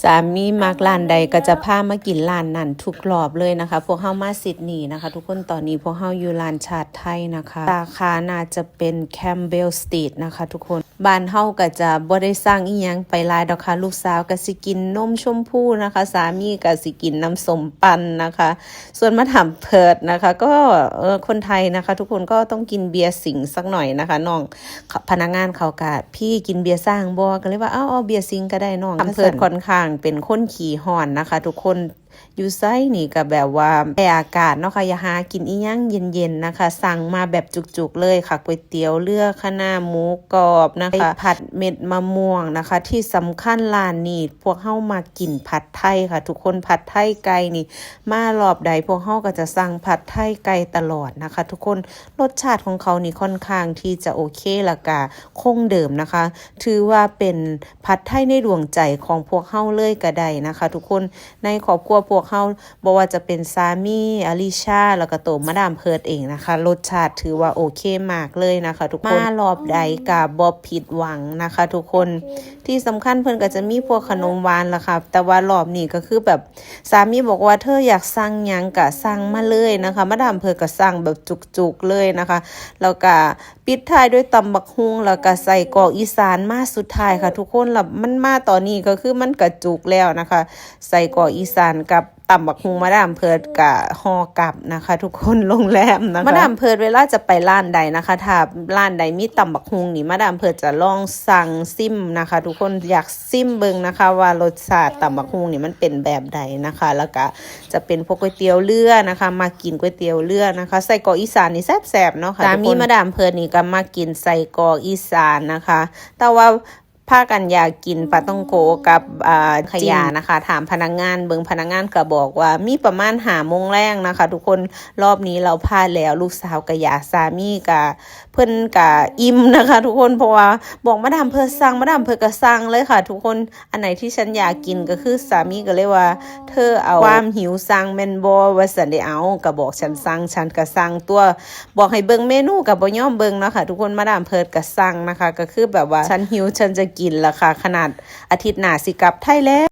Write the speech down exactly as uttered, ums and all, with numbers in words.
สามีมักร้านใดก็จะพามากินร้านนั้นทุกรอบเลยนะคะ พวกเฮามาซิดนีย์นะคะ ทุกคน ตอนนี้พวกเฮาอยู่ร้านชาติไทยนะคะ สาขาน่าจะเป็น Campbell Street นะคะ ทุกคน บ้านเฮาก็จะบ่ได้สั่งอีหยังไปหลายดอกค่ะ ลูกสาวก็สิกินนมชมพูนะคะ สามีก็สิกินน้ำส้มปั่นนะคะ ส่วนมาดามเพิร์ดนะคะ ก็เออคนไทยนะคะ ทุกคนก็ต้องกินเบียร์สิงห์สักหน่อยนะคะ น้อง พนักงานเขาก็ "พี่กินเบียร์สร้างบ่?" ก็เลยว่า "เอา เอาเบียร์สิงห์ก็ได้น้อง" มาดามเพิร์ดค่อนข้างเป็นคนขี้ฮ้อนนะคะ ทุกคน อยู่ไสนี่ก็แบบว่าแพ้อากาศเนาะค่ะ อยากหากินอีหยังเย็นๆนะคะ สั่งมาแบบจุกๆเลยค่ะ ก๋วยเตี๋ยวเรือ คะน้าหมูกรอบนะคะ ผัดเม็ดมะม่วงนะคะ ที่สำคัญร้านนี้พวกเฮามากินผัดไทยค่ะ ทุกคน ผัดไทยไก่นี่ มารอบใดพวกเฮาก็จะสั่งผัดไทยไก่ตลอดนะคะ ทุกคน รสชาติของเขานี่ค่อนข้างที่จะโอเค แล้วก็คงเดิมนะคะ ถือว่าเป็นผัดไทยในดวงใจของพวกเฮาเลยก็ได้นะคะ ทุกคน ในครอบครัวพวกเฮา บ่ว่าจะเป็นสามี อลิชา แล้วก็โตมาดามเพิร์ดเองนะคะ รสชาติถือว่าโอเคมากเลยนะคะ ทุกคน มารอบใดก็บ่ผิดหวังนะคะ ทุกคน ที่สำคัญเพิ่นก็จะมีพวกขนมหวานล่ะค่ะ แต่ว่ารอบนี้ก็คือแบบ สามีบอกว่า "เธออยากสั่งหยังก็สั่งมาเลย" นะคะ มาดามเพิร์ดก็สั่งแบบจุกๆเลยนะคะ แล้วก็ปิดท้ายด้วยตำบักหุ่ง แล้วก็ไส้กรอกอีสานมาสุดท้ายค่ะ ทุกคน แล้วมันมาตอนนี้ก็คือมันกระจุกแล้วนะคะ ไส้กรอกอีสานกับตำบักหุ่ง มาดามเพิร์ดก็ห่อกลับนะคะ ทุกคน โรงแรมนะคะ มาดามเพิร์ดเวลาจะไปร้านใดนะคะ ถ้าร้านใดมีตำบักหุ่งนี่ มาดามเพิร์ดจะลองสั่งซิมนะคะ ทุกคน อยากซิมเบิ่งนะคะ ว่ารสชาติตำบักหุ่งนี่มันเป็นแบบใดนะคะ แล้วก็จะเป็นพวกก๋วยเตี๋ยวเรือนะคะ มากินก๋วยเตี๋ยวเรือนะคะ ไส้กรอกอีสานนี่แซ่บๆเนาะค่ะ สามี ทุกคน มาดามเพิร์ดนี่ก็มากินไส้กรอกอีสานนะคะ แต่ว่าพากันอยากกินปลาต้องโกกับ อ่า ขยานะคะ ถามพนักงานเบิ่ง พนักงานก็บอกว่ามีประมาณห้าโมงแลงนะคะ ทุกคน รอบนี้เราพลาดแล้ว ลูกสาวก็อยาก สามีก็ เพิ่นก็อิ่มนะคะ ทุกคน เพราะว่าบอกมาดามเพิร์ดสั่ง มาดามเพิร์ดก็สั่งเลยค่ะ ทุกคน อันไหนที่ฉันอยากกินก็คือสามีก็เลยว่า "เธอเอาความหิวสั่งแม่นบ่?" ว่าซั่นเด้ "เอา ก็บอกฉันสั่ง ฉันก็สั่งตัว" บอกให้เบิ่งเมนูก็บ่ยอมเบิ่งเนาะค่ะ ทุกคน มาดามเพิร์ดก็สั่งนะคะ ก็คือแบบว่า "ฉันหิว ฉันจะกินละค่ะ ขนาดอาทิตย์หน้าสิกลับไทยแล้ว"